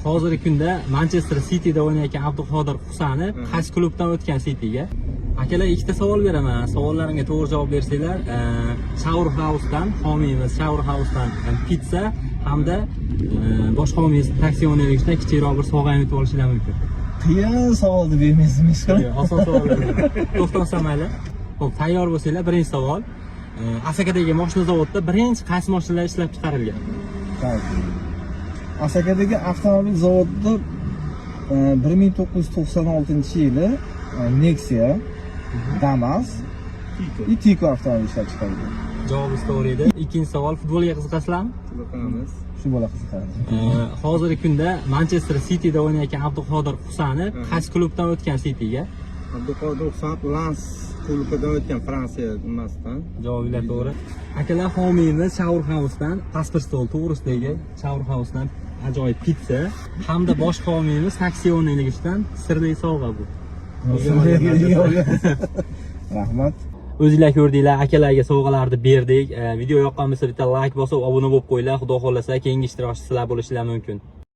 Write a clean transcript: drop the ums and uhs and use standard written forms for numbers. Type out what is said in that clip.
Hozirgi kunda Manchester Cityda o'ynayotgan Abduqodir Husanov qaysi klubdan o'tgan Cityga? Akalar, ikkita savol beraman. Savollarimga to'g'ri javob bersanglar, Shower House'dan, homiymiz Shower House'dan pitsa hamda bosh homiyimiz taksi o'naylikdan kichikroq bir sovg'a yutib olishinglar mumkin. Qiyin savolni bermaysizmi hech qilib? Oson savollar. To'xtamasa mayli. Xo'p, tayyor bo'lsanglar, birinchi savol. Asakadagi moshina zavodida birinchi qaysi mashinalar ishlab chiqarilgan? Так. Asakadagi avtomobil zavodida 1996-yili Nexia, Damas и Tico avtomobil ishlab chiqarilgan. Javobingiz to'g'ri edi. Ikkinchi savol, futbolga qiziqasizlarmi? Qiziqamiz. Shu bola qiziqadi. Hozirgi kunda Manchester Cityda o'ynayotgan Abduqodir Husanov qaysi klubdan o'tgan Cityga? Abduqodir Husanov Lans klubidan o'tgan, Fransiya nimasidan. Javobinglar to'g'ri. Akalar, homiymiz Shower House'dan, pasport stol to'g'risidagi Shower House'dan ajoyib pitsa hamda bosh homiymiz taksi o'naylikdan sirli sovg'a bu. Rahmat. O'zinglar ko'rdinglar, akalarga sovg'alarni berdik. Video yoqqan bo'lsa, bitta layk bosib, obuna bo'lib qo'yinglar. Xudo xohlasa, keyingi ishtirokchi sizlar bo'lishinglar mumkin.